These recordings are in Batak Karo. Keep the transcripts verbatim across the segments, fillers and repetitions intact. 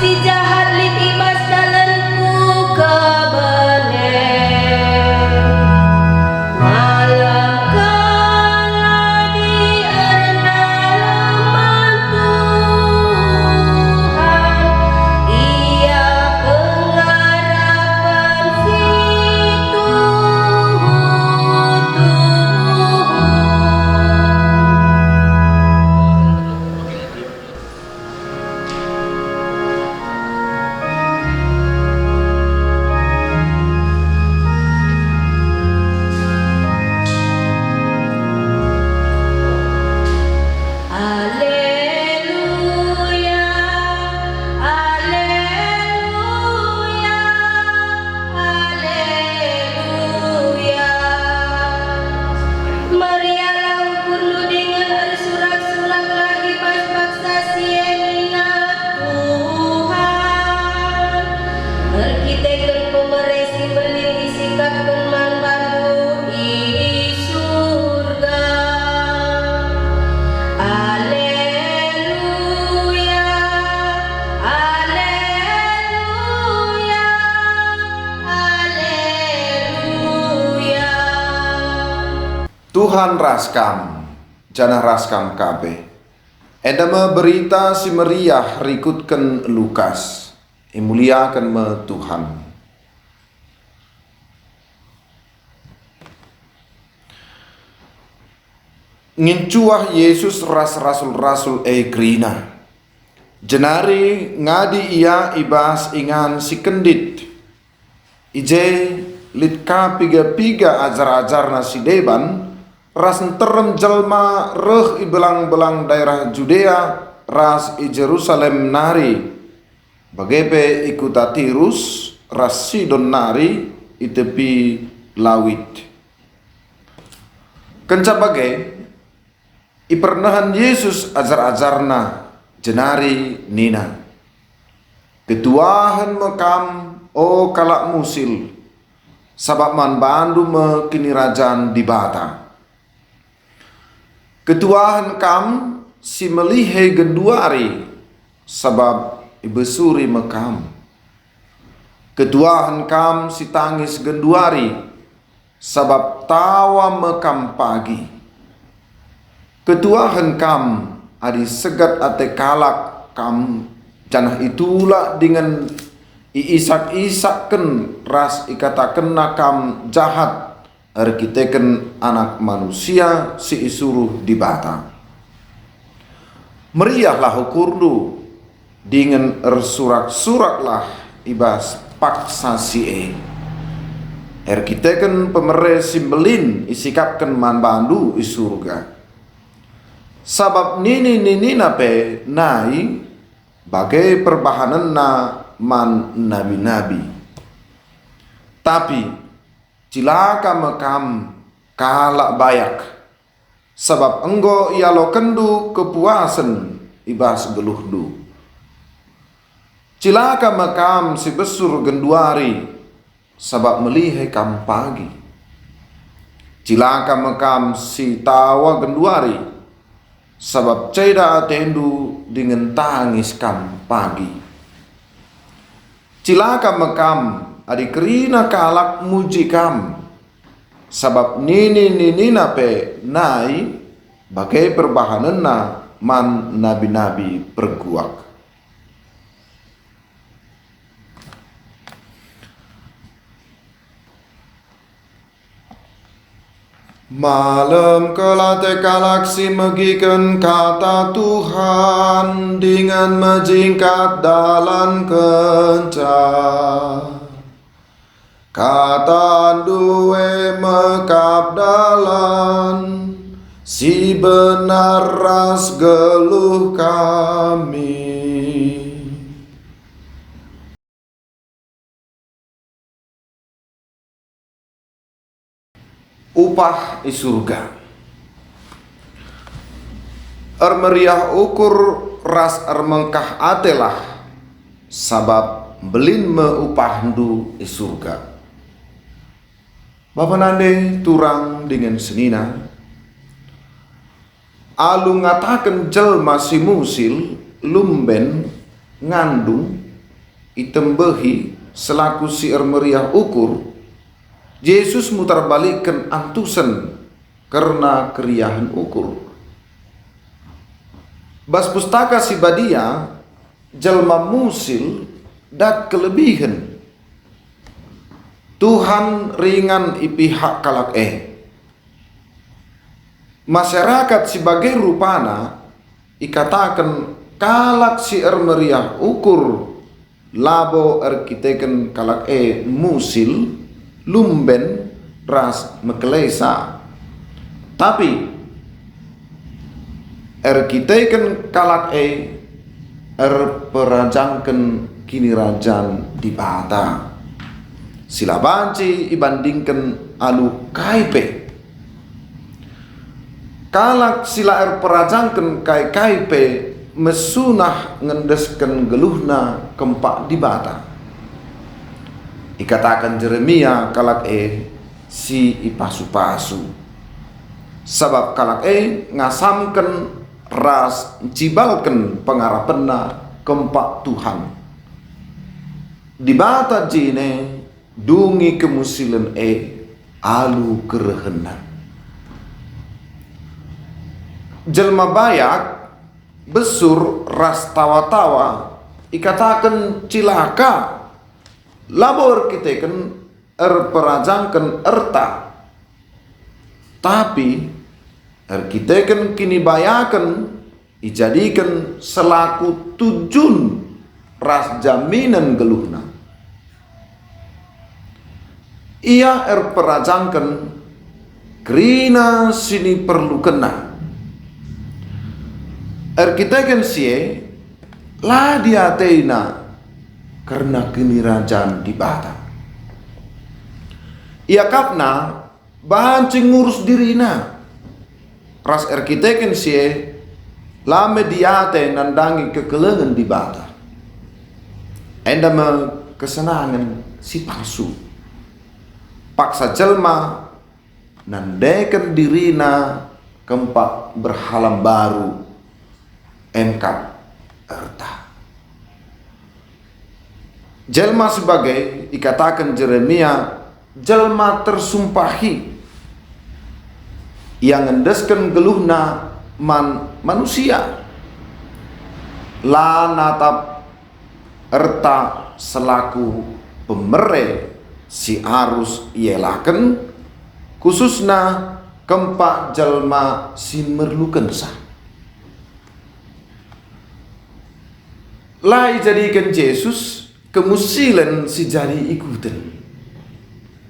Si jahat lit i bas dalanku kebenen. Malem kal adi ernalem man Tuhan, Ia pengarapen si tuhu-tuhu. Aleluya, aleluya, aleluya. Meriahlah ukurndu dingen ersurak-suraklah i bas paksa si e nina Tuhan. Erkiteken pemere si mbelin isikapken man bandu i Surga. Aleluya, aleluya, aleluya. Tuhan ras kam, janah ras kam ka pe. Enda me Berita Si Meriah rikutken Lukas. Imuliaken me Tuhan. Ngincuah Jesus ras rasul-rasul e kerina, jenari ngadi Ia i bas ingan si kendit. I je lit ka piga-piga ajar-ajarNa si deban ras nterem jelma reh i belang-belang daerah Judea ras i Jerusalem nari, bage pe i kuta Tirus ras Sidon nari i tepi lawit. Kenca bage, ipernehen Jesus ajar-ajarNa, jenari nina, "Ketuahen me kam, o kalak musil, sabap man bandu me Kinirajan Dibata. Ketuahen kam si melihe genduari, sabap ibesuri me kam. Ketuahen kam si tangis genduari, sabap tawa me kam pagi. Ketuahen kam adi segat ate kalak kam, janah itulak dingen iisak-isakken ras ikatakenna kam jahat erkiteken Anak Manusia si isuruh Dibata. Meriahlah ukurndu, dingen ersurak-suraklah i bas paksa si e, erkiteken pemere si mbelin isikapken man bandu i Surga. Sabap nini-ninina pe nai bage perbahanenna man nabi-nabi. Tapi cilaka me kam, kalak bayak, sabap enggo ialokenndu kepuasen i bas geluhndu. Cilaka me kam si besur genduari, sabap melihe kam pagi. Cilaka me kam si tawa genduari, sabap ceda atendu dingen tangis kam pagi. Cilaka me kam adi kerina kalak muji kam, sabap nini-ninina pe nai bage perbahanenna man nabi-nabi perguak." Malem kal ate kalak si megiken kata Tuhan dingen mejingkat dalan kenca. KataNdu e mekap dalan si benar ras geluh kami. Upah i Surga. Ermeriah ukur ras ermengkah atelah, sabap mbelin me upahndu i Surga. Bapa nande turang dingen senina, alu ngataken jelma si musil, lumben, ngandung, itembehi selaku si ermeriah ukur, Jesus mutarbalikken antusen kerna keriahen ukur. Bas Pustaka Si Badia, jelma musil dat kelebihen. Tuhan ringan i pihak kalak e. Masyarakat si bage rupana ikataken kalak si ermeriah ukur labo erkiteken kalak e musil, lumben, ras mekelesa. Tapi erkiteken kalak e erperajangken Kinirajan Dibata, si la banci ibandingken alu kai pe. Kalak si la erperajangken kai-kai pe mesunah ngendesken geluhna kempak Dibata. Ikataken Jeremia kalak e si ipasu-pasu, sabap kalak e ngasamken ras ncibalken pengarapenna kempak Tuhan. Dibata jine dungi kemusilen e alu kerehenna. Jelma bayak, besur ras tawa-tawa ikataken cilaka, labo erkiteken erperajangken erta, tapi erkiteken kinibayaken ijadiken selaku tujun ras jaminen geluhna. Ia erperajangken kerina si niperlukenna. Erkiteken si e, la diatena kerna Kinirajan Dibata. Iakapna banci ngurus dirina, ras erkiteken si e, la me diate nandangi kekelengen Dibata. Enda me kesenangen si palsu. Paksa jelma nandeken dirina kempak berhala mbaru, emkap erta. Jelma si bage ikataken Jeremia jelma tersumpahi. Ia ngendesken geluhna man manusia. La natap erta selaku pemere si arus ielaken, khususna kempak jelma si merlukensa. La ijadiken Jesus kemusilen si jadi ikuten,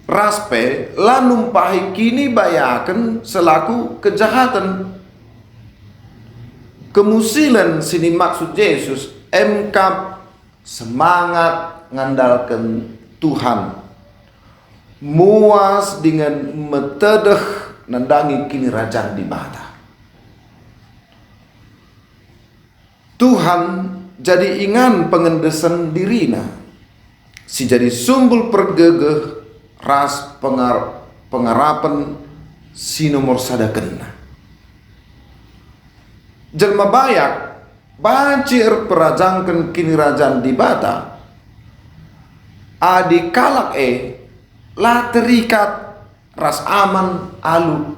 ras pe la numpahi kinibayaken selaku kejahaten. Kemusilen si nimaksud Jesus emkap semangat ngandalken Tuhan, muas dingen metedeh nandangi Kinirajan Dibata. Tuhan jadi ingan pengendesen dirina, si jadi sumbul pergegeh ras pengar-, pengarapen si nomor sadakenna. Jelma bayak banci erperajangken Kinirajan Dibata adi kalak e la terikat ras aman alu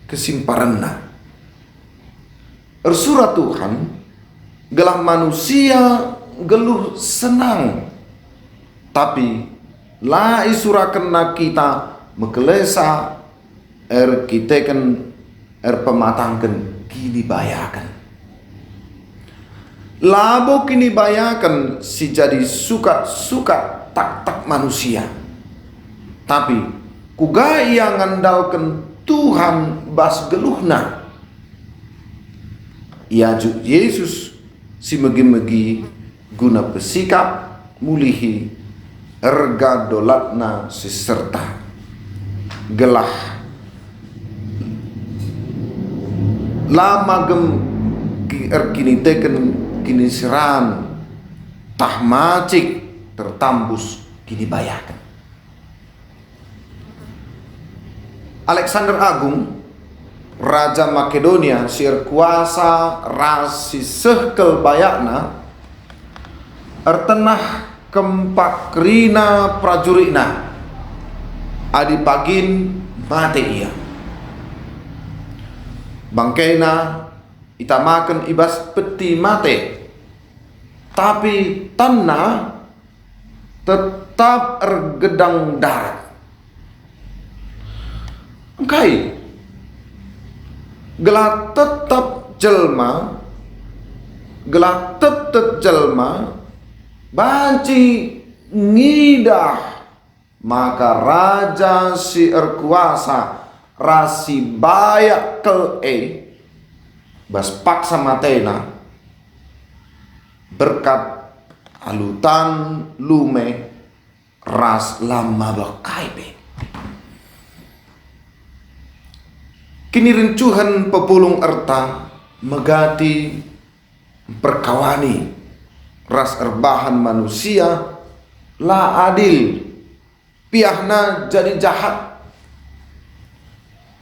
kesimparenna. Ersura Tuhan gelah manusia nggeluh senang, tapi la isurakenna kita mekelesa erkiteken erpematangken kinibayaken. Labo kinibayaken si jadi sukat-sukat taktak manusia, tapi kuga ia ngandalken Tuhan bas geluhna. Iajuk Jesus si megi-megi guna pesikap mulihi erga dolatna si serta, gelah la magem ki-, erkiniteken kiniseran, tah macik tertambus kinibayaken. Alexander Agung, raja Makedonia si erkuasa ras si seh kal bayakna, ertenah kempak kerina perajuritna. Adi pagin mate ia. Bangkena itamaken i bas peti mate, tapi tanna tetap ergedang darat. Engkai? Gelah tetap jelma, gelah tetap jelma banci ngidah maka Raja si erkuasa ras si bayak kel e, bas paksa matena, berkat alu tan, lume, ras la maba kai pe. Kiniruncuhen pepulung erta megati, mperkawani ras erbahan manusia la adil, piahna jadi jahat.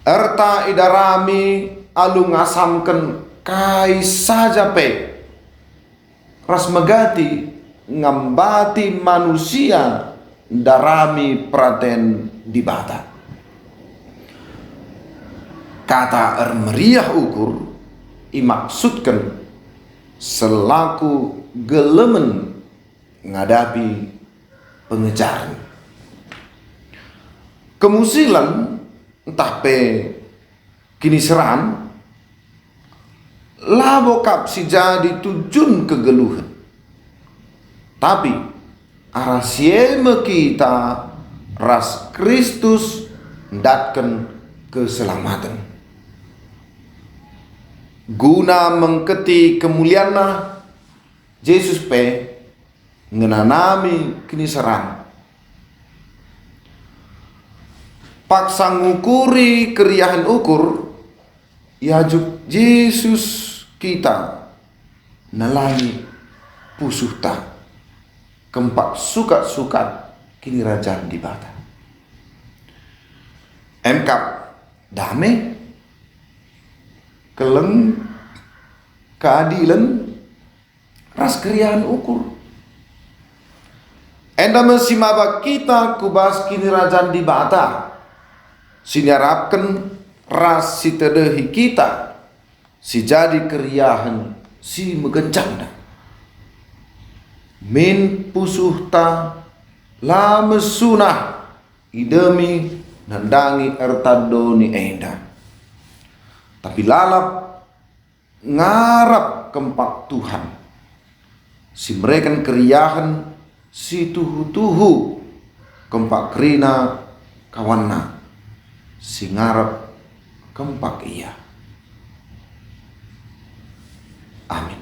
Erta idarami alu ngasamken kai saja pe, ras megati ngambati manusia ndarami peraten Dibata. Kata ermeriah ukur imaksudken selaku gelemen ngadapi pengejaren. Kemusilen ntah pe kiniseran labo kap si jadi tujun kegeluhen. Tapi arah si e me kita ras Kristus ndatken keselamaten. Guna mengketi kemulianNa, Jesus pe ngenanami kiniseran. Paksa ngukuri keriahen ukur, iajuk Jesus kita nalangi pusuhta kempak sukat-sukat Kinirajan Dibata. Emkap dame, keleng, keadilen, ras keriahen ukur. Enda me si maba kita ku bas Kinirajan Dibata, si niarapken ras si tedehi kita, si jadi keriahen si megenjangna. Min pusuhta la mesunah idemi nandangi erta doni enda, tapi lalap ngarap kempak Tuhan, si mereken keriahen si tuhu-tuhu kempak kerina kawanna si ngarap kempak ia. Amin.